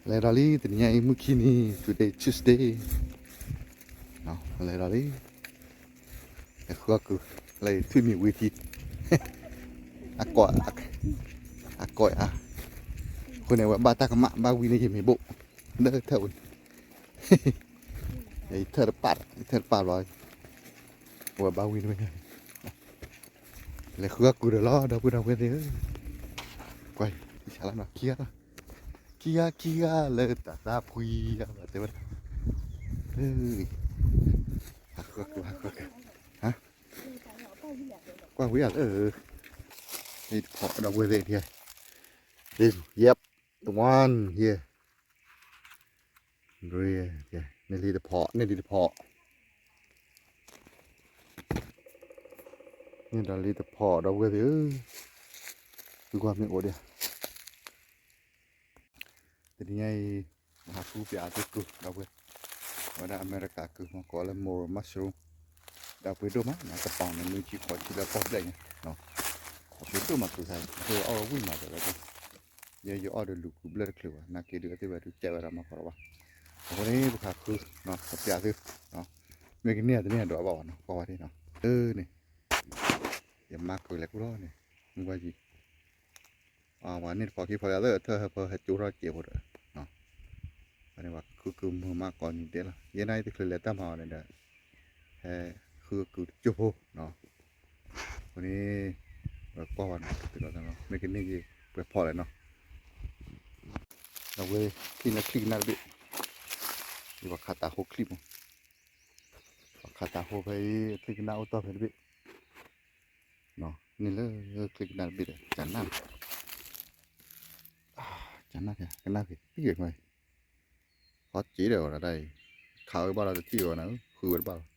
လဲၤဒီးလံ တနံၤညါအံၤ မုၢ်ခံနံၤ today Tuesday လဲၤဒီးလံ လဲၤဃုအီၣ်ကုၢ် လၢထွံၣ်မံၤဝံၤထံ အကိး အကိးအါ အဃိန့ၣ် အဝဲဘၣ်တၢ်ကမၣ် ဘၣ်ဝံန့ၣ် ယမ့ၢ်ဘိၣ် လၢထၢၣ်ဝံၤ ယထၢၣ်တပာ် ယထၢၣ်တပာ်ဘျီ အဝဲဘၣ်ဝံန့ၣ် လဲၤဃုအီၣ်ကုၢ်ဒီးလီၤ ဒီပုၢ်ဒီဝဲၢ်သ့ၣ်ဧၢ, ကွၢ် ယဆါလီၤနီၤ ခံဂၤလီၤ, ခံဂၤ ခံဂၤလၢတၢ်သးဖှံ တဲဝဲဒၣ်, ဟးဃုအီၣ်ကုၢ် ဟးဃုအီၣ်ကုၢ်, ဟါ, ကွၢ်ဝံၤဧါလၢ လံတဖီၣ်ဒီပုၢ်ဝဲၢ်သ့ၣ်ဧၢ, ယဲၢ် one here, န့ၣ်လံတဖီၣ် န့ၣ်လံတဖီၣ် န့ၣ်ဒီးလံတဖီၣ်ဒီပုၢ်ဝဲၢ်သ့ၣ်ဧၢ, သုကွၢ်မ့ၢ်အိၣ်ဒံးဧါ, တနံၤညါအံၤ ဟးဃုပၠးသုကုၢ်ဒီပုၢ်ဝဲၢ်, အဝဲဒၣ်အမဲရကၤကုၢ်မ့ၢ်ကိးလၢ Moro mushroom, ဒီးပှ့ၤဒိၣ်မး တပီၤန့ၣ် နွံဆံဃိးဆံလၢပီၣ်ဘျဲၣ်ညါ, ပှ့ၤဒိၣ်မးကုၢ်ခါအံၤ အီၣ်ဝဲဝံၣ်မးဒီးလၢ ယဲယအီၣ်ဒီးလူၤကုၢ်ဘျၢၣ်တချုးဘၣ် နာ်က့ဒုးအသ့ၣ်ဝဲဒုးကဲဝဲဒၣ်မၤကီးလီၤဘၣ်, အဃိန့ၣ် ပကဃု ပပၠးသု, မ့ၢ်ကန့ၢ်တန့ၢ်ဒီးအဘၣ်ဘၣ်နီၤ ကွၢ်ဝဲဒၣ်နီၤ, အၢန့ၣ် ယမၤကုၢ်လဲၤကူၣ်လီၤန့ၣ် မုၢ်ဝါယံၤ ပှၤန့ၣ်တဖီၣ်ခံဖီၣ်လၢအသၢ ထၢၣ်ဟၢဖၢဟဲကၠိထီၣ်စဲးဖိဒီး, အန့ၣ်ပှၤဃုကုၢ်မုာ်မးကိးနံၤဒဲးလီၤ ယဲနာ်အံၤတချုးလဲၤတၢ်မၤအီၤန့ၣ်ဒီး, ဟဲဃုကုၢ်တကၠိဖိ, အဃိန့ၣ်, ပကွၢ်ဝဲနီၤ မ့ၢ်ကန့ၢ်က့ၤပှဲၤဖီၣ်လဲၣ်နီၤ, ဒီပုၢ်ဝဲၢ် ထံၣ်န့ၣ်ချံကနၣ်တဘ့ၣ်, ယပှၤခးတးဟိချံမး, ပှၤခးတးဟိဖဲအံၤ ချံကနၣ်အိၣ်တီၢ်ဖဲတဘ့ၣ် န့ၣ်လၢချံကနၣ်တဘ့ၣ်ဒီး ကနၣ်, ကနၣ်ဖဲ ကနၣ်ဖဲသံၣ်ဂ့ၤခွါအံၤ, ခီစ့ဒီးဝဲဒၣ်တၢ်အံၤ, ခးဝဲဘၣ်လီၤတထံၣ်ဝဲနၤ ဃုဝဲတဘၣ်လီၤ,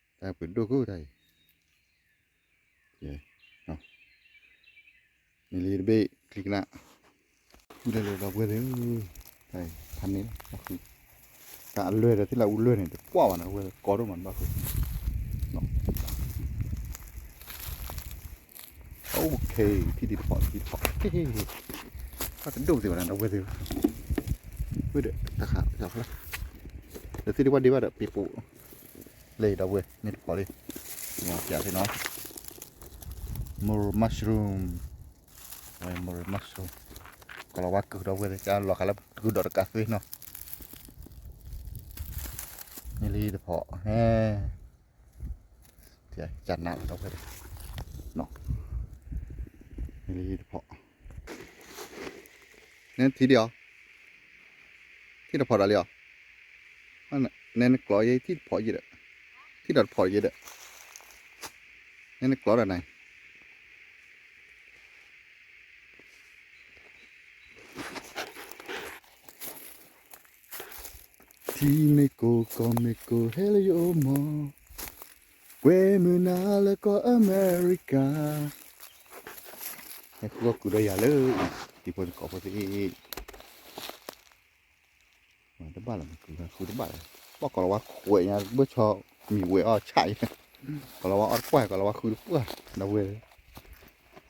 တၢ်ပှ့ၤဒိၣ်ကိၢ်တၢ်အံၤ, န့ၣ်လံတဘ့ၣ် ချံကနၣ် ဃုဒၣ်လဲာ်ဒီပုၢ်ဝဲၢ်သ့ၣ်ဧၢ, ဖးန့ၣ်လီၤ ဃု, တၢ်အလွဲၢ်ဒီးသ့ၣ်လၢအူလွဲၢ်န့ၣ် တကွၢ်ဘၣ်နီၤ ဝဲၢ်ကိးဒိၣ်မးဘၣ်ဃု, OK ထံၣ်ဒံးတဖီၣ် ထံၣ်တဖီၣ်, တၢ်တဒိၣ်သ့ၣ်ဘၣ်နီၤ ဒီပုၢ်ဝဲၢ်သ့ၣ်ဧၢ, ဝဲၢ်ဒီးတၢ်ခးတၢ်ဖျါ, ဒီးသ့ၣ်တဖၣ်ဒံးဘၣ်ဒီး ပ့ၤပိာ် လၢဒီပုၢ်ဝဲၢ် န့ၣ်တဖီၣ်လံ, ပၠးသ့ၣ်နီၤ Moro mushroom, Moro mushroom, ကလီၤဝါကုၢ်ဒီပုၢ်ဝဲၢ်သ့ၣ် ကလီၤဃာ်လၢကုၢ်ဒီးတကးသ့နီၤ, န့ၣ်လံတဖီၣ်, ကနၣ်ဒီပုၢ်ဝဲၢ်သ့ၣ်, န့ၣ်လံတဖီၣ်, နထံၣ်ဒံးအီၤ, ထံၣ်တဖီၣ်ဒီးလံအီၤ, နဲနကျိးယဲ ထံၣ်တဖီၣ်ယဲဒီး, ထံၣ်ဒီးတဖီၣ်ယဲဒီး, နဲနကျိးဒီးနၤ ထံမ့ၢ်ကိၢ်ကီၢ်မ့ၢ်ကိၢ်ဟဲလၢယအိၣ်မး, ကွဲမုာ်နၤလၢကီၢ်အမဲရကၤ, ဟဲဃုအီၣ်ကုၢ်ဒီးယၤလၢ တံၤဖိသကိးဖိသ့ၣ်, တဘၣ်လၢၤ မ့ၢ်ကုၢ်ဃုတဘၣ်လၢၤ, ဘၣ်ကီၤလၤဝါခွဲးညါ ဘၣ်ဆီမံၤဝဲအီၣ်ဆၣ်အံၤ, ကီၤလၤဝါအီၣ်တပှၢ် ကီၤလၤဝါဃုတပှၢ်, ဒီပုၢ်ဝဲၢ်,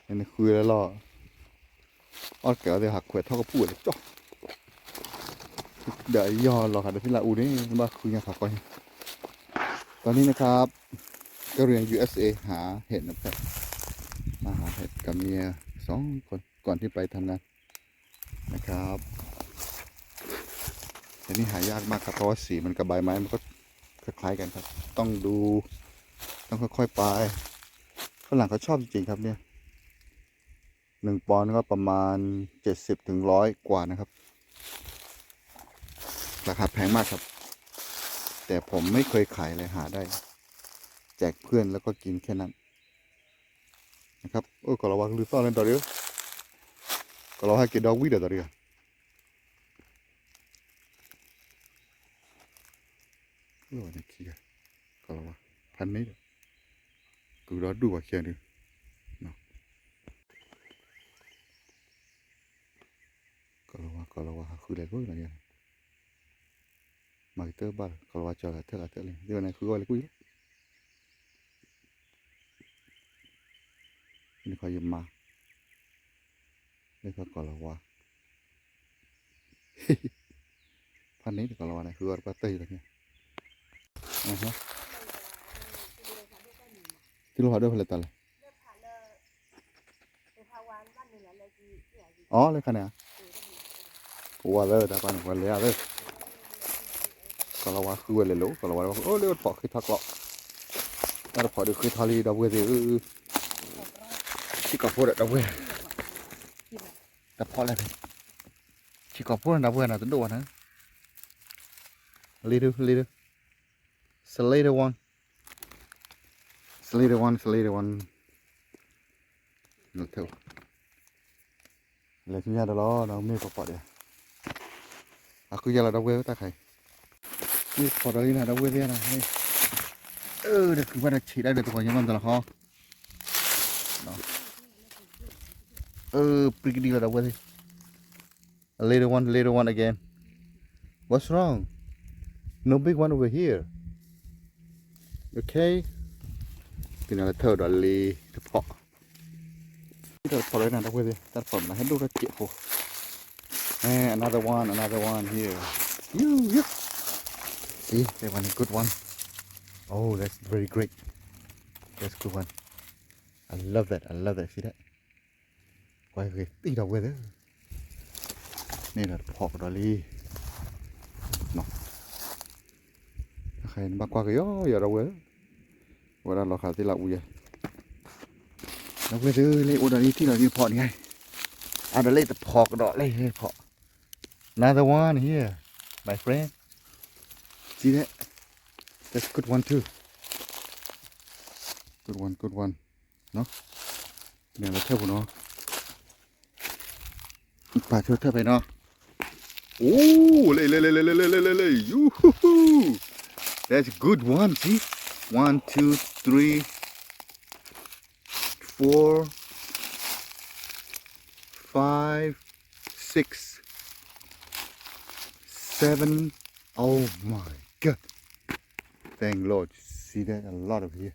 နဃုလၢလီၤ အီၣ်တကဲးအီၤသ့ၣ် ဟးခွဲးထီၣ်ကပူၣ်ဝဲလၢကၠီၣ်, ဒီးယီၢ်လီၤဃာ်ဒီးသ့ၣ်လၢအူန့ၣ် ဘၣ်ဃုညါဖးကီညါ, ตอนนี้นะครับ ก็เรียน ยู เอส เอ หาเห็ดนะครับ มาหาเห็ดกับเมียสองคนก่อนที่ไปทำงานนะครับ แต่นี่หายากมากครับ เพราะว่าสีมันกับใบไม้มันก็คล้ายๆกันครับ ต้องดู ต้องค่อยๆไป ฝรั่งเขาชอบจริงๆครับเนี่ย หนึ่งปอนด์ก็ประมาณเจ็ดสิบถึงร้อยกว่านะครับ ราคาแพงมากครับ แต่ผมไม่เคยขายเลย หาได้ แจกเพื่อนแล้วก็กินแค่นั้นนะครับ အိၣ် ကီၤလၤဝါကလုၢ်သီၣ်န့ၣ်ဒီး ကီၤလၤဝါဟဲက့ၤဒီဝံၣ်ဒီးဒီး လီၤန့ၣ်ခံဂၤ ကီၤလၤဝါ ဖးန့ၣ်ဒီး ကုၢ်ဒီဒူၣ်ဘၣ်ခံဂၤဒုး ကီၤလၤဝါ ကီၤလၤဝါ ဟးဃုလဲၤလိၤလီၤယၤန့ၣ် မၤကတၢၢ်ဘၣ်လီၤ ကီၤလၤဝါကၠီၤဂၤထၢၣ်ဂၤထၢၣ်လံ သ့ၣ်ဝဲန့ၣ်ဃုအီၣ်လၢကွံာ်လီၤ န့ၣ်ခီယမါ လၢခီကီၤလၤဝါ ဖးန့ၣ်တကီၢ်လီၤဝဲန့ၣ် ဃုအီၤတပှၢ်တၢၢ်ယံၤလီၤန့ၣ်, သုလိာ်ဖးဒိၣ်ဖဲလဲၣ်တၢ်လဲၣ်. အီ လၢခါန့ၣ်ဧါ, ကဝီၤသၢတၢ်ပၢ်န့ၣ် ပှၤလဲၤဧါသၢ, ကီၢ်လီၤဝါဃုဝဲလဲၤလိာ် ကီၢ်လီၤဝါ အိၣ်လၢတဖီၣ်ဃ့ထီကျိး, တၢ်တဖီၣ်ဒုးဃ့ထီလံ ဒီပုၢ်ဝဲၢ်သ့ၣ်ဧၢ, ထံကီၢ်ဖိဒီး ဒီပုၢ်ဝဲၢ်, တဖီၣ်လဲၣ်, ထံကီၢ်ဖိန့ၣ် ဒီပုၢ်ဝဲၢ်န့ၣ် တဒိၣ်ဘၣ်န့ၣ်, လ့ဒု လ့ဒု, စလ့ဒဝါ Slay the one, slay the one. လဲၤဆူညါဒီးလီၤ မ့ၢ်ပပီၣ်ဒဲး, အဃုယၤလီၤဒီပုၢ်ဝဲၢ်တၢ်ခါအံၤ, မ့ၢ်ဖီၣ်ဒီးလံနၤ ဒီပုၢ်ဝဲၢ်သ့ၣ်ဧၢ, အၢ ဒီးကုၤဘၣ်ဒီးဆံးဒၣ်ဒီးသကိးညီမတလီၤဃီ, အၢ ပြံကဒံလီၤဒီပုၢ်ဝဲၢ်သ့ၣ် A little one, little one again. What's wrong? No big one over here. Okay. သ့ၣ်နၤလၢထၢၣ်ဒီးလ့တဖီၣ်, တၢ်တဖီၣ်လၢနၤ ဒီပုၢ်ဝဲၢ်သ့ၣ် တၢ်တဖီၣ်မနုၤဟဲဒိၣ်ထီၣ်စဲးဖိ, and another one, another one here. You, you. See, that one is good one. Oh, that's very great. That's good one. I love that, I love that. See that? ကွၢ်ဂ့ၤသံဒီပုၢ်ဝဲၢ်သ့ၣ်, န့ၣ်ဒီးတဖီၣ်ကဒီးလံ, နဘၣ်ကွၢ်ကယီယီဒီပုၢ်ဝဲၢ်, ဝဲဒၣ်လီၤခးသ့ၣ်လၢအူယဲ, ဒီပုၢ်ဝဲၢ်သ့ၣ်လၢအိၣ်ဒီးလံထံၣ်ဒီးလံဖီၣ်န့ၣ်, အါဒီးလၢတဖီၣ်ကဒီးလၢဖီၣ်, another one here, my friend. See that? That's good one too. Good one, good one. နီၤ, န့ၣ်လၢထၢၣ်ပူၤနီၤ, ပာ်ဆိထၢၣ်ဖဲနီၤ, အိၣ် လၢ လၢ လၢ လၢ လၢ လၢ လၢ လၢ you, that's a good one, see, one, two, three, four, five, six, seven, oh my God, thank Lord, see that, a lot of here.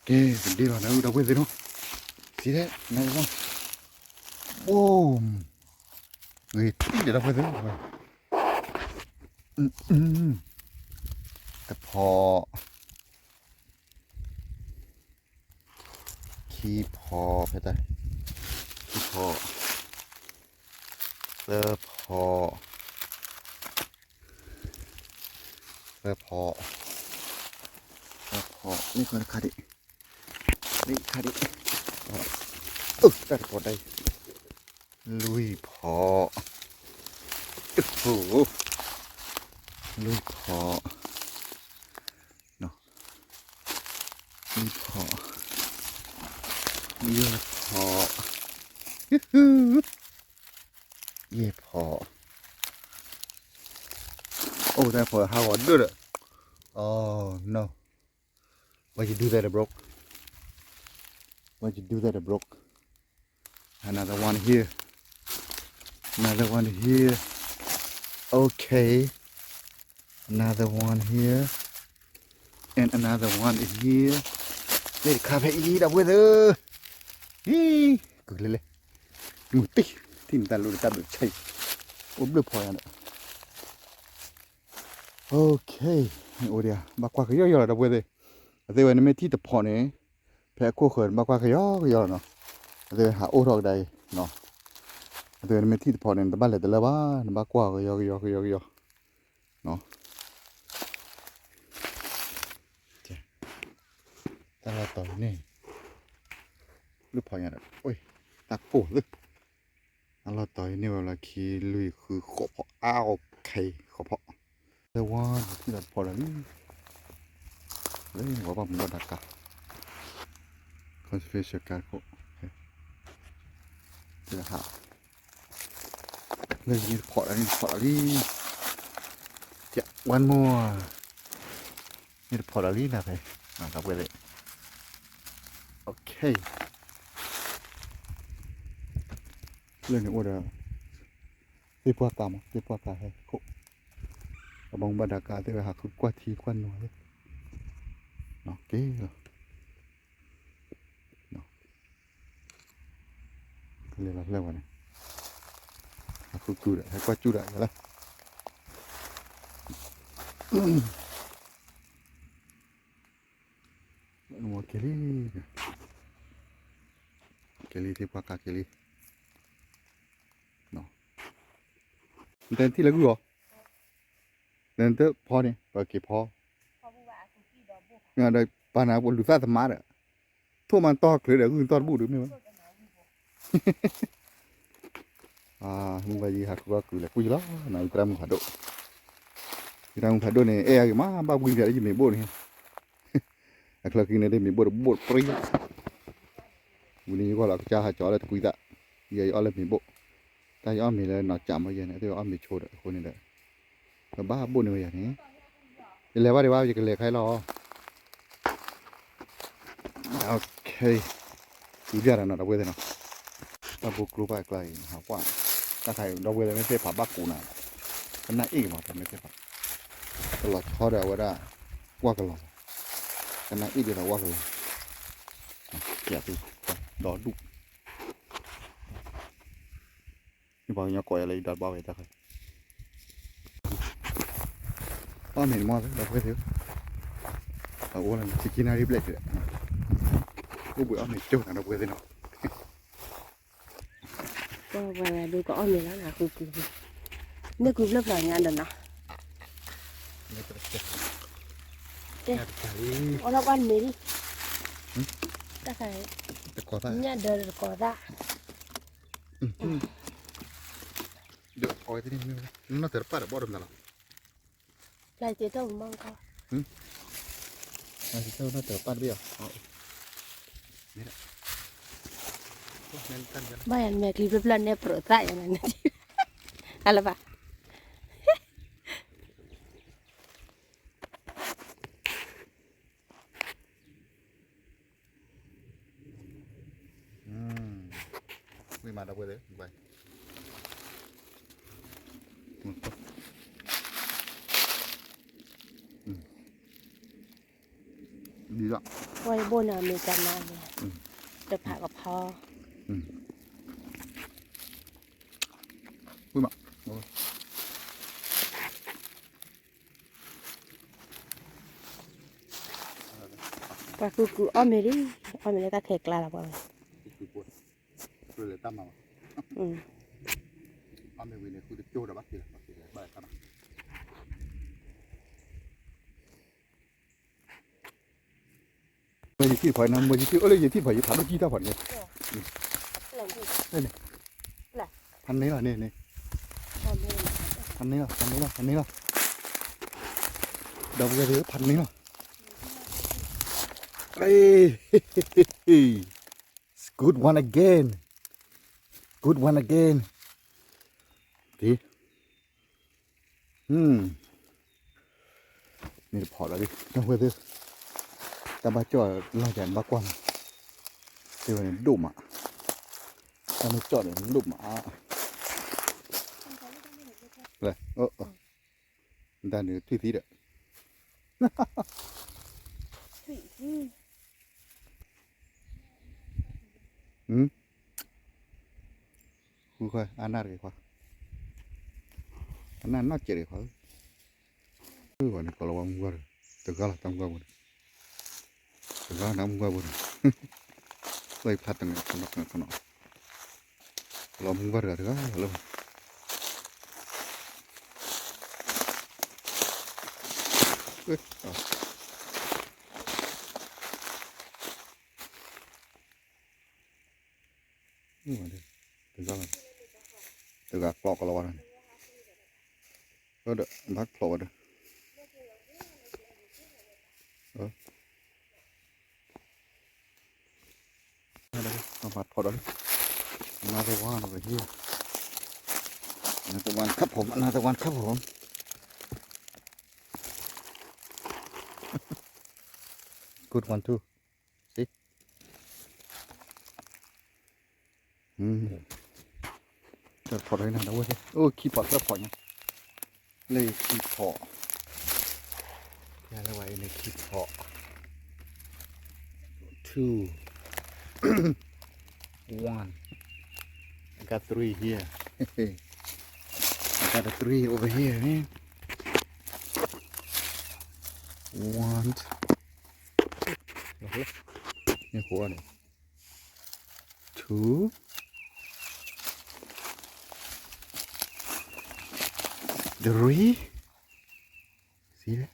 ကဲ ပဒ့လီၤနၤ ဒီပုၢ်ဝဲၢ်သ့ၣ်နီၤ, see that, another one, boom, ဂ့ၤထံၣ်ဒီး ဒီပုၢ်ဝဲၢ်သ့ၣ်နီၤ, တဖီၣ်, ခံဖီၣ် ဖဲတၢ်, ခံဖီၣ်, သၢဖီၣ်, သၢဖီၣ်, သၢဖီၣ်, လၢခါတခါဒံး, လၢခါဒံး, အိၣ် တၢ်တဖီၣ်ဒၣ်အံၤ, လွံၢ်ဖီၣ်, အိၣ် လွံၢ်ဖီၣ်, လွံၢ်ဖီၣ်, ယဲၢ်ဖီၣ်, ယဲၢ်ဖီၣ်, အိၣ် တၢ်ဖီၣ်ဟးဂီၤဒၢဒီး, oh no, why you do that, bro? Why you do that, bro? Another one here. Another one here. Okay. Another one here. And another one is here. လၢတခါဖဲအံၤ ဒီပုၢ်ဝဲၢ်သ့ၣ်, ဟံ, ကုၢ်လဲလဲ, မုၢ်တံၢ်, ထံၣ်နတၢ်လူၤတၢ်ဘျုးဆံး, အိၣ်ဘျုးဖီၣ်ယၤဒီး, okay, အိၣ်ဒံးဧါ, ဘၣ်ကွၢ်ကယီယီလီၤ ဒီပုၢ်ဝဲၢ်သ့ၣ်, အသ့ဝဲနမ့ၢ်ထံၣ်တဖီၣ်န့ၣ်, ဖဲအခိၣ်ဃၢၤ နဘၣ်ကွၢ်ကယီကယီလီၤနီၤ, အသ့ဝဲဟးအိၣ်ထီၣ်ကဒါအံၤ, အသ့ဝဲနမ့ၢ်ထံၣ်တဖီၣ်န့ၣ် နတဘၣ်လဲၤတလၢဘၣ်, နဘၣ်ကွၢ်ကယီကယီကယီကယီ, တၢ်လီၢ်တီၤန့ၣ်, လူၢ်ဖီၣ်ညါဒီး, တၢ်ကိၢ်သ့ၣ်, တၢ်လီၢ်တီၤအံၤန့ၢ်ဝဲလီၢ်ခံ လွံၢ် ဃု ဃိးဖီၣ်, okay, ဃိးဖီၣ်, လၢဝါထံၣ်ဒီးတဖီၣ်ဒီးလံ, လၢဝဲဘၣ်မူဘၣ်ဒါကါ, conservation ကါခိၣ်, တဟး, လၢန့ၣ်တဖီၣ်ဒီးန့ၣ်တဖီၣ်ဒီးလံ, one more, န့ၣ်တဖီၣ်ဒီးလံနၤဖဲ, ဒီပုၢ်ဝဲၢ်သ့ၣ်, okay, လၢန့ၣ်အိၣ်ဒီး သ့ၣ်ပှၢ်ကါမး သ့ၣ်ပှၢ်ကါဟဲခိၣ်, အဘၣ်မူဘၣ်ဒါကါသ့ၣ်ဝဲဟးဃုကွၢ်ထံကွၢ်နိသ့ၣ်, က့ၤလီၤ, လဲၤလီၤဖျဲၣ်ဝဲန့ၣ်, ဟး ကူကူဒီး ဟဲကွၢ်ကၠူၣ်ဒီးယၤလၢ ကလံ, ကလံသ့ၣ်ပှၢ်ကါကလံ, နတဲထံၣ်လၢဂုၢ်အီၤ, နတဖီန့ၣ် ပက့ၤဖီ, ဒီးပာ်နၤပလူၤသၣ်သမါဒီး ထိၣ်မးတီၢ်ချၢဒီး ဂုၢ်တီၢ်တဘူၣ်ဒုးမ့ၢ်ဝဲ မုၢ်ဘၣ်ယံၤဟးဃုအီၣ်ကုၤလဲၤကွံာ်လီၤ နယတၢ်မုၢ်ဖးဒိၣ်, ယတၢ်မုၢ်ဖးဒိၣ်န့ၣ် အဲၣ်အဂ့ၤမး ဘၣ်ဝံဖျဲးလၢယမ့ၢ်ဘိၣ်န့ၣ်, အချၢကံန့ၣ် မ့ၢ်ဘိၣ်တဘိၣ်တပြံ, ဝံၤန့ၣ်ယဂီၢ်လီၤကစၢ်ဟးကၠီလၢတကွံသး, ယအီၣ်လၢမ့ၢ်ဘိၣ်, တၢ်ယအီၣ်မ့ၢ်လၢနီၢ်ကၠးမ့ၢ်ယဲန့ၣ် အသ့ၣ်အီၣ်မ့ၢ်ဆိဒီးအဃိန့ၣ်ဒီး ပဘၣ်ဘိၣ်န့ၢ်ဝဲယၤန့ၣ်, ယလဲၤဘၣ်ဒံးဘၣ် ယကလဲၤခါအံၤလီၤ. အ ကံပြၢ်ဒီးနီၤ ဒီပုၢ်ဝဲၢ်သ့ၣ်နီၤ, တၢ်ဘိကျိဘၣ်အကျါအံၤ ဟးကွၢ်, တၢ်ခါအံၤ ဒီပုၢ်ဝဲၢ်သ့ၣ်မ့ၢ်သ့ၣ်ဖးဘၣ်ကူးနၤ, ကနၣ်အ့ၣ်ကမး တမ့ၢ်သ့ၣ်ဖး, ကလီၤဆီဒီးအဝဲဒၣ်, ကွၢ်ကလီၤ, ကနၣ်အ့ၣ်ဒ်သိးဝၣ်ကလီၤ, ကဲသု, ဒီဒူၣ် မ့ၢ်ပှၤကညီကိးယၤလၢယဒီတဘၣ်ဝဲတၢ်ဃဲ, အီၣ်မ့ၤတမီၢ် ဒီပုၢ်ဝဲၢ်သ့ၣ်, အအိၣ်လၢ chicken နၣ်ရံၣ်ဘျဲၣ်တံၢ်ဒီး, အိၣ်ဘှံးအီၣ်မ့ၤကၠိၢ်နၤ ဒီပုၢ်ဝဲၢ်သ့ၣ်နီၤ, ပှၤဝဲဒုးကအီၣ်မ့ၤလီၤနၤ ဃုကုၤ, န့ၢ်ကုၤဖျၢၣ်ဖျၢၣ်ညါဒီးနီၤ, အီၣ်လီၤကွၢ်မ့ၤလံ, တၢ်ခါ, ညၣ်ဒၢးတကိးသၣ် ဒီးအီၣ်ဝဲသ့ၣ်န့ၣ် နီၢ်တၢၤတပၣ်ဒီးဘီၣ်တမနုၤလီၤ, ပျၢ်စ့တၢ်မုၢ်မီၢ်ကီၢ်, နီၢ်တၢၤတပၣ်တဘ့ၣ်အီၤ, ဘၣ်ယၤမဲာ်ချံဖျၢၣ်ဖျၢၣ်န့ၣ် ပြၢသၣ်ယၤန့ၣ်, အလၢဘၣ် ဝံၤမးဒီပုၢ်ဝဲၢ်သ့ၣ်, ဒ်လီၤ, ဝဲဘိၣ်န့ၣ်အမ့ၢ်ကနါန့ၣ်, တဖးကဖီ, ဝံၤမး ပှၤကူကူအီၣ်မ့ၤလံ, အီၣ်မ့ၤလၢတၢ်ခဲကျါလီၤပှၤဝဲ, မ့ၢ်ယထံၣ်ဖီနမ့ၢ်ယထံၣ်အိၣ်လၢယထံၣ်ဖီယဖးဒိၣ်ကံၢ်တၢ်ဖီန့ၣ်, ဖးန့ၣ်လီၤန့ၣ်, ဖးန့ၣ်လီၤ ဖးန့ၣ်လီၤ ဖးန့ၣ်လီၤ, ဒီပုၢ်ဝဲၢ်သ့ၣ် ဖးန့ၣ်လီၤ, good one again, good one again, မ့ၢ်တဖီၣ်လီၤဒ် ဒီပုၢ်ဝဲၢ်သ့ၣ်, တၢ်ဘၣ်ကၠီၣ်လီၤယၤန့ၣ်ဘၣ်ကွၢ်မး, တဲဝဲန့ၣ်ဒိၣ်မး, တၢ်မ့ၢ်ကၠီၣ်န့ၣ်ဒိၣ်မး, လဲၣ်, တၢ်န့ၣ်ထွံၣ်သံဒီး, ဃုခွါ အနၢ်တဂ့ၤခွါ, အနၢ်နီၢ်စဲးတဂ့ၤခွါ, ဃုခွါန့ၣ် ကလီၤဝါမုၢ်ဂၤတဂၤ, တဂၤလီၤတၢ်မုၢ်ဂၤပူၤန့ၣ်, တဂၤတၢ်မုၢ်ဂၤပူၤန့ၣ်, ဝဲဖးတန့ၣ်ခီနီၢ်ခီနီၢ်, ကလီၤမုၢ်ဂၤတဂၤတဂၤလီၤ, တဂၤကျိးကလီၤဝါန့ၣ်, ဒီးဘၣ်ကျိးဝဲဒီး, မၤထီၣ်ဒီးလံ, another one over here, another one ครับผม another one ครับผม, good one too, see. တၢ်ဖီၣ်ဒီးနၤ ဒီပုၢ်ဝဲၢ်သ့ၣ်, အိၣ်ခံဖီၣ်သၢဖီၣ်ညါ, လၢခံဖီၣ်, ယၤလၢဝဲအံၤန့ၣ်ခံဖီၣ်, two, one, I got three here, I got a three over here, man. One, န့ၣ် two, three, see that?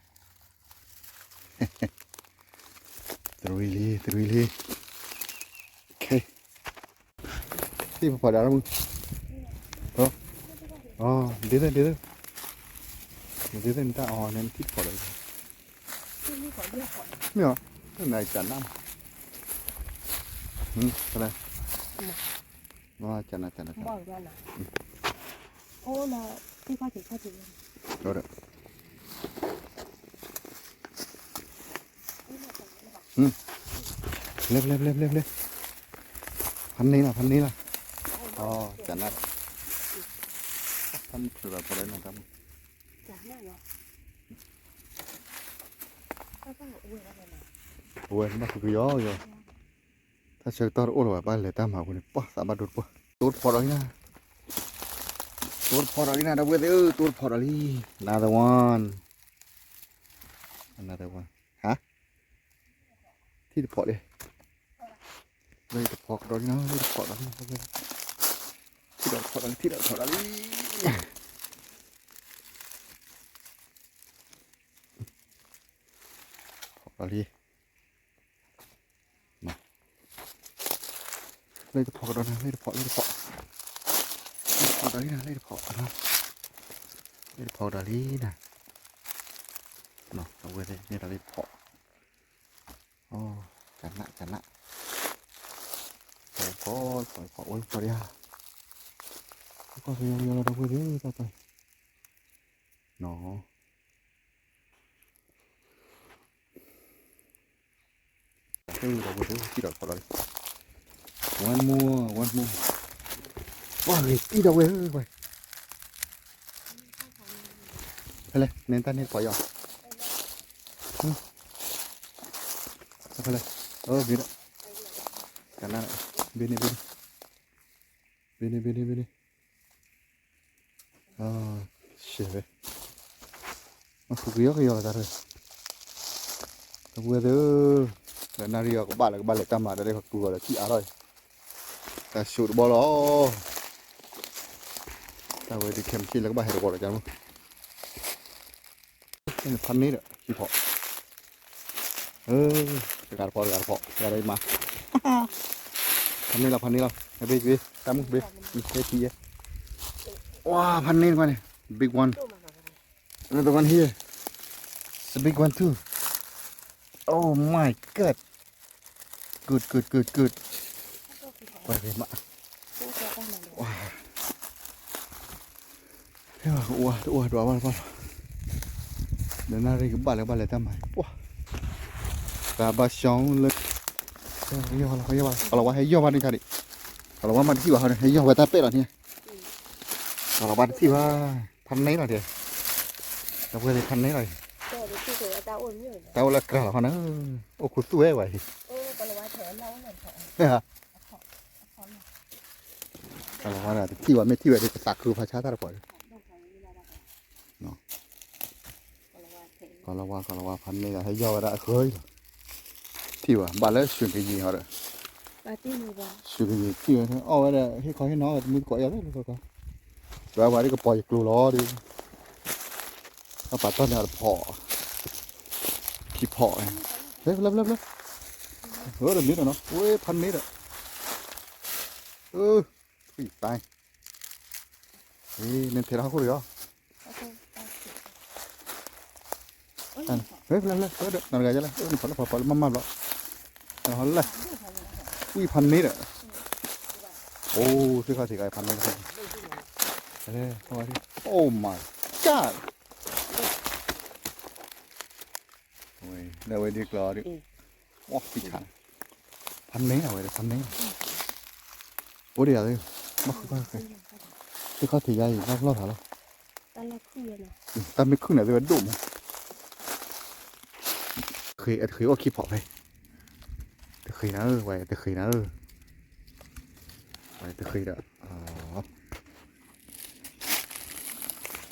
Three လံ, three လံ. Okay. ထံၣ်ဖီဖီဒၣ်လီၤမုၢ်, ဒ်သိး ဒ်သိး ဒ်သိးနတၢ်အီၤန့ၣ် နထံၣ်တဖီဒီး, မ့ၢ်အီၤ, နကနၣ်, ဖဲလဲၣ်, ကနၣ် ကနၣ် ကနၣ်, ဒီး ဖဲလဲၣ် ဖဲလဲၣ် ဖဲလဲၣ် ဖဲလဲၣ်, ဖးန့ၢ်လီၤ ဖးန့ၢ်လီၤ, ကနၣ်, ဖးန့ၢ်ဖျိးလီၤဖီဒီးနတၢ်မုၢ်, အဝဲဘၣ်ဃုကယီကယီ, တၢ်ဆၢကတီၢ်တအိၣ်လၢၤဘၣ် ဘၣ်လဲၤတၢ်မၤအဃိန့ၣ် ပှၢ်သးဘၣ်ဒိတပှၢ်, တိတဖီဒီးလံနၤ, တိတဖီဒီးလံနၤ ဒီပုၢ်ဝဲၢ်သ့ၣ်ဧၢ, တိတဖီဒီးလံ, another one, another one, ဟါ, ထံၣ်တဖီလံ, လၢတဖီကဒီးလံနၤ, လၢတဖီဒီးလံ, ထံၣ်ဒီးတဖီဒီးလံ, ထံၣ်ဒီးတဖီဒီးလံ, ဖီဒီးလံ လၢတဖီကဒီးနၤ, လၢတဖီ, လၢတဖီ, လၢတဖီဒီးလံနၤ, လၢတဖီ, လၢတဖီကဒီးလံနၤ, အဝဲသ့ၣ်န့ၣ်ဒီးလၢတဖီ, ကနၣ် ကနၣ်, တဖီ တဖီ တဖီ အိၣ်တဖီဒံးဧါ, တဖီ ကယီကယီလီၤ ဒီပုၢ်ဝဲၢ်သ့ၣ် တၢ်ပၢ်, နီၤ ဒီပုၢ်ဝဲၢ်သ့ၣ် ထံၣ်ဒီးတဖီဒီးလံ, one more, one more, ပှၢ်ဂ့ၤ ထံၣ်ဒီပုၢ်ဝဲၢ်သ့ၣ်, ဖဲလဲၣ် နတၢ်န့ၣ်တဖီယီၤ, ဖဲလဲၣ်, ဘ့ၣ်ဒီး, ကနၣ်, ဘ့ၣ်န့ၣ် ဘ့ၣ်န့ၣ်, ဘ့ၣ်န့ၣ် ဘ့ၣ်န့ၣ် ဘ့ၣ်န့ၣ်, ရှဲဝဲ, မ့ၢ်ဃုကယီကယီလီၤတၢ်ရဲၣ်, ဒီပုၢ်ဝဲၢ်သ့ၣ်ဧၢ, ဒီးနၣ်ရံၣ်အီၤကဘၣ်လၢကဘၣ်လဲၤတၢ်မၤဒီး လၢခီကူၤအီၤဒီးထံၣ်အါထီၣ်, တၢ်ဆိးတဘီလီၤ, တၢ်ဝဲဒ်ခဲမုၢ်ဆ့ၣ်လၢကဘၣ်ဟဲတဝီလီၤ ကမုၢ် ဖးန့ၢ်ဒီး ဟံၣ်ဖီ, တဂၤတဖီ တဂၤတဖီ တဂၤဒီးမၤ, ဖးန့ၢ်လီၤ ဖးန့ၢ်လီၤ, ဘ့ၣ်ဘ့ၣ် တၢ်မုၢ်ဘ့ၣ်, ဟဲထံၣ်ယဲ, ဝါ ဖးန့ၢ်တခွါန့ၣ်, big one, another one here, it's a big one too, oh my god, good, good, good, good, ပှၤဂ့ၤမး, ဝါ အိၣ်ဝဲ တအိၣ်ဝဲ ဒွးဘၣ်တဘၣ်လီၤ, ဒီးနၣ်ရံၣ်ကဘၣ်လၢကဘၣ်လဲၤတၢ်မၤ, ပှၢ်, တၢ်ဘၣ်ဆှီလၢ, ကလီၤဝါဟဲယီၢ်ဘၣ်န့ၣ်ခါဒံး, ကလီၤဝါမ့ၢ်တထံၣ်ဘၣ်ဟီန့ၣ် ဟဲယီၢ်ဝဲတၢ်ပဲာ်လီၤန့ၣ်, ကလီၤဝါတထံၣ်ဘၣ်, ဖးန့ၢ်လီၤဒံး, ဒီပုၢ်ဝဲၢ်သ့ၣ် ဖးန့ၢ်လီၤဒံး, တၢ်အိၣ်လၢကြၢးလီၤခီန့ၣ်, အိၣ်ခူသူၣ်ဝဲဝဲအံၤ, ကလီၤဝါတထံၣ်ဘၣ် မ့ၢ်ထံၣ်ဝဲဒ်ကသးခုဖးဆါတၢ်တပှီၤ, ကလီၤဝါ ကလီၤဝါ ဖးန့ၢ်ဒီး ဟဲယီၢ်ဝဲဒၣ်အဃၢၤအံၤလီၤ, ထံၣ်ဘၣ် ဘၣ်လၢရွှ့ၣ်ကယံၤဟီဒီး, ရွှ့ၣ်ကယံၤထံၣ်ဝဲ အီၣ်ဝဲဒီး ဟ့ၣ်ခီဟ့ၣ်နီၤဝဲ တမုၢ်တကိးယီၢ်လၢလၢကီကီ, ဝဲဝဲဒ်ကပီၤယကျိၤလီၤဒီး, အပာ်တီၢ်န့ၣ်အတဖီၣ်, ခံဖီၣ်, ဖျၢၣ်ဖျၢၣ်ဖျၢၣ်ဖျၢၣ်, အၢ တမ့ၢ်ဒီးနီၤ ဝဲဖးန့ၢ်ဒီး, အၢ ထွံၣ်သၢ်, နထဲးထီၣ်ဟီၣ်ခိၣ်ဒီးယီၤ, ဖျၢၣ်ဖျၢၣ်ဖျၢၣ်ဖျၢၣ်ဒီး နၤတဂၤယလဲၣ် နဖီၣ်လၢဖီၣ်ဖီၣ်လၢမၤမၤဘျီ, လၢ, ဝံဖးန့ၢ်ဒီး, အိၣ် သ့ၣ်ခီၣ်ထံးဂၤဖးန့ၢ်, လၢ, oh my god, လၢအဝဲဒ်ကျီၤဒ်, အိၣ်ဖံးခါ, ဖးန့ၢ်အဝဲဒီး ဖးန့ၢ်, အိၣ်ဒံးယၤ, ဘၣ်ဃုဘၣ်ဃဲ, သ့ၣ်ခီၣ်ထံးယါအံၤ ဘၣ်လီၢ်သးလီၤ, တၢ်မ့ၢ်ခုၣ်န့ၣ် သ့ၣ်ဝဲဒိၣ်မး, ဃ့အတဃ့အိၣ်ခံဖီၣ်ဖဲ, တဃ့နၤဧၢ ဝဲတဃ့နၤဧၢ, ဝဲတဃ့ဒီး,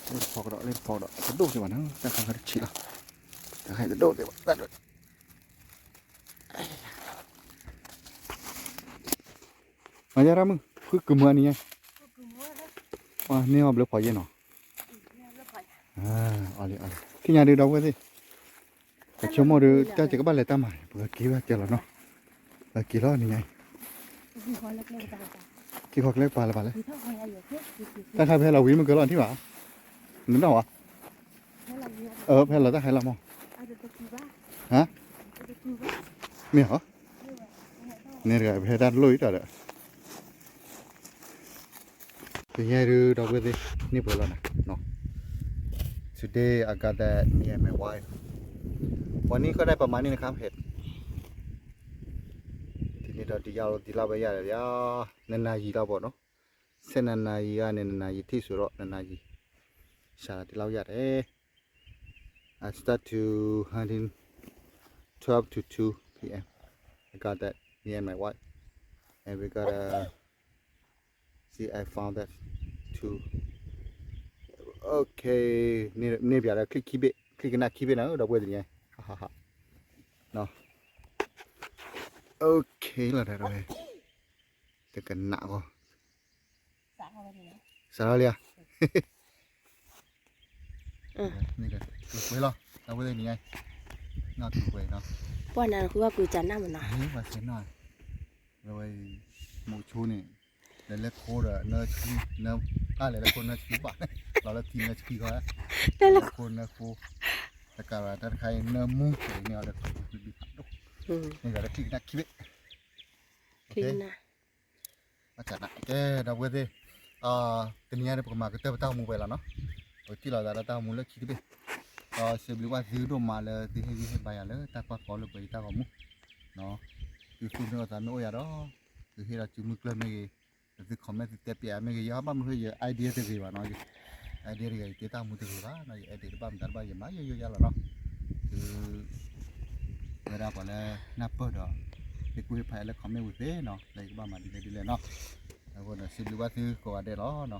လၢတဖီကဒီး လၢတဖီကဒီး တဒိၣ်သ့ဘၣ်နီၤ တၢ်ခါခါတဆံးလီၤ, တၢ်ခါတဒိၣ်သ့ဘၣ် တၢ်ဒိၣ် မၤယါရၣ်မုၣ် ဃုကမုာ်နံၤညါ, န့ၢ်အီၣ်ဘျၢဖီယဲနီၤ, အီလံအီလံ ထံၣ်ညါဒုးဒီပုၢ်ဝဲၢ်သ့ၣ်, ပဆိကမိၣ်ဒုး တၢ်ကကဘၣ်လဲၤတၢ်မၤ ပကက့ၤဘၣ်တဲလီၤနီၤ, ပက့ၤလီၤနံၤညါအံၤ, က့ၤဃီကျဲကပၤလၢၤဘၣ်လဲၣ်, တၢ်ခါဖဲလီၤဝံၤမုၢ်ကလီၤထံၣ်ဘၣ်, နနီၣ်ဝဲ, ဖဲလီၤတၢ်ဟဲလီၤမး, ဟါ, မ့ၢ်ဟီ, န့ၣ်တဂၤ ပဟဲတၢ်တလိၣ်အံၤတၢ်ဒီး ပညါဒုးဒီပုၢ်ဝဲၢ်သ့ၣ် န့ၢ်ပှဲၤလီၤနၤ, Today I got that me and my wife วันนี้ก็ได้ประมาณนี้นะครับเห็ด, ทีนี้เราจะยาวทีละไปยาวเลยอ่ะ, နှစ်နာရီလောက်ပေါ့နော်, ဆယ့်နှစ်နာရီကနေ နှစ်နာရီထိဆိုတော့ နှစ်နာရီ ရှာဒီလောက်ရတယ်, I start to hunting twelve to two p.m. I got that, me and my wife, and we gotta see, I found that too. Okay, န့ၢ်ပြဒီး ချံခံဘ့ၣ်, ချံကနၣ်ခံဘ့ၣ်နၤ ဒီပုၢ်ဝဲၢ်သ့ၣ်ညါ, ဟးဟးဟး, နီၤ, okay လီၤဒီး တကနၣ်ဂီၢ်, စးထီၣ်လံဧါ, န့ၣ်ကကွဲလီၤ ဒီပုၢ်ဝဲၢ်သ့ၣ်ညါ, နီၢ်ကကွဲနီၤ, ပှၤနၤဃုဘၣ်ကွံာ်ကနၣ်မနီၤ, ပှၤဆဲးနီၢ်, ဝဲ မုဆိန့ၣ်, လဲၤလဲၤခိဒီး နၢဆှံ, နၢ, အါလဲၤလဲၤခိနၢဆှံဘၣ်, လီၤလၢထံနၢဆှံခီ, လဲၤလဲၤခိနၢဃိ, တကးဘၣ်တၢ်တခါအံၤ နၢမူန့ၣ်အီၤဒီး န့ၣ်ဒီးချံကနၣ်ခံဘ့ၣ်, ကဲ ဒီပုၢ်ဝဲၢ်သ့ၣ်, တနံၤညါန့ၣ် ပကမၤကတၢၢ်ပတၢ်အိၣ်မူဝဲလီၤနီၤ, ပကထံၣ်လိာ်သးဒီးတၢ်အိၣ်မူလၢခံတဘ့ၣ်, ဒီးစံးဘျုးဘၣ်သုဒိၣ်မးလၢသုဟ့ၣ်ဂံၢ်ဟ့ၣ်ဘါယၤလၢတၢ်ကွၢ်ကီလၢပှဲၤယတၢ်ဂီၤမူ, သုသူၣ်မ့ၢ်အိၣ်သးမ့ၢ်အိၣ်ယၤဒီး, သုဟ့ၣ်ဒီးစုမုၢ်ကျၢၢ်မ့ၢ်ဂ့ၤ, သု comment သုတဲပျးမ့ၢ်ဂ့ၤ, ယဟီဘၣ်မနုၤဃိ ယ idea တဂ့ၤဘၣ်နီၤ, idea တဂ့ၤ ယတဲတၢ်အိၣ်မူတဂ့ၤဘၣ်နီၤ, ယ edit တဘၣ်မတၤတဘၣ် ယမၤယိယိယါလီၤနီၤ, သု ဝဲဒၣ်ပှၤလၢနၢ်ပၢၢ်ဒီး ဟ့ၣ်ကူၣ်ဟ့ၣ်ဖးလၢ comment ဝံၤသ့နီၤ, လၢယကဘၣ်မၤဒ်လဲၣ်ဒ်လဲၣ်နီၤ, အဃိဒီးစံးဘျုးဘၣ်သုကိးဂၤဒဲးလီၤနီ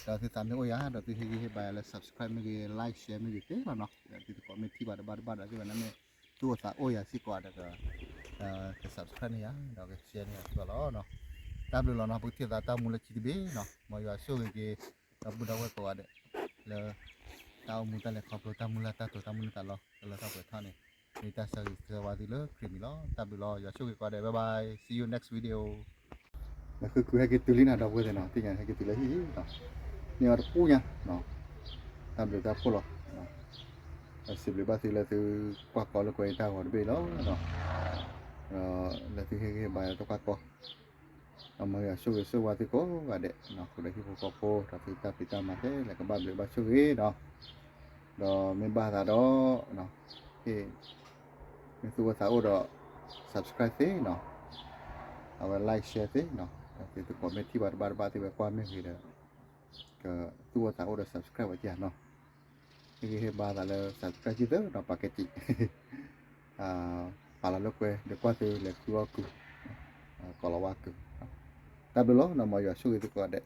ၤ, ဒီးသုသးမ့ၢ်အိၣ်ယၤ ဒီးသုဟ့ၣ်ဂံၢ်ဟ့ၣ်ဘါယၤလၢ subscribe မ့ၢ်ဂ့ၤ like share မ့ၢ်ဂ့ၤသ့လီၤနီၤ, သုတကိးမ့ၢ်ထံၣ်ဘၣ်တဘၣ်တဘၣ်ဒီး သ့ၣ်ဝဲန့ၣ်မ့ၢ် သူၣ်အိၣ်သးအိၣ်ယၤစ့ၢ်ကီးဒီး က subscribe န့ၢ်ယၤ ဒီးက share န့ၢ်ယၤစ့ၢ်ကီးလီၤနီၤ, တၢ်ဘျုးလီၤနီၤ, ပကထံၣ်သးတၢ်အိၣ်မူလၢခံတဘ့ၣ်နီၤ, မ်ယွၤဆိၣ်ဂ့ၤက့ၤ ဒီပုၢ်ဒီဝဲၢ်ကိးဂၤဒဲး လၢ တၢ်အိၣ်မူတၢ်လဲၤခီဖျိ တၢ်မုၢ်လၢ်တၢ်တိာ် တၢ်မုၢ်လၢ်တၢ်လီ တၢ်လၢတၢ်ပှဲၤထီၣ်န့ၣ် မ့ၢ်တၢ်ဆၢဂ့ၤဆၢဝါသုလၢခရံာ်မံၤလီၤ, တၢ်ဘျုးလီၤ, ယွၤဆိၣ်ဂ့ၤကိးဂၤဒဲး, bye bye, see you next video. လၢဃုာ်ကွံာ်ဟဲက့ၤတုၤလံနီၤ ဒီပုၢ်ဝဲၢ်သ့ၣ်နီၤ, သ့ၣ်ညါဟဲက့ၤတုၤလၢဟံၣ်နီၤ, န့ၢ်အီၤတပူၤညါနီၤ, တၢ်ဘျုးတၢ်ဖှိၣ်လီၤ, ဒီးစံးဘျုးဘၣ်သုလၢသုကွၢ်ကီလၢကွဲးတၢ်ဂီၤတဘ့ၣ်လီၤ, ဒီးလၢသုဟ့ၣ်ဂံၢ်ဟ့ၣ်ဘါလၢတကွၢ်ကီ ဒီးမ်ယွၤဆိၣ်ဂ့ၤဆိၣ်ဝါသုကိးဂၤဒဲး ဃုာ်ဒီးဟံၣ်ဖိဃီဖိ ဒီးသုတၢ်ဖံးတၢ်မၤခဲလၢာ် ကဘၣ်ဘျုးဘၣ်ဆိၣ်ဂ့ၤနီၤ, ဒီးမ့ၢ်ဘၣ်သးဒီး ဟ့ၣ် မ့ၢ်သူၣ်အိၣ်သးအိၣ်ဒီး subscribe သ့နီၤ, အဝဲ like share သ့နီၤ, ဒီးသုတကိးမ့ၢ်ထံၣ်ဘၣ်တဘၣ်တဘၣ်သ့ၣ်ဝဲကွၢ်မ့ၢ်ဂ့ၤဒီး ကသူၣ်အိၣ်သးအိၣ်ဒီး subscribe ဝဲကနီၤ, ဟ့ၣ်ဂံၢ်ဟ့ၣ်ဘါသးလၢ subscribe စံၣ်သၢဒီးပာ်ကဲစံၣ် ပာ်လီၤလၢကွဲဒီးကွၢ်သုလဲၤဃုအီၣ်ကုၢ်, ကိးလီၤဝါကုၢ်, တၢ်ဘျုးလီၤနီၤ, မ်ယွၤဆိၣ်ဂ့ၤသုကိးဂၤဒဲး,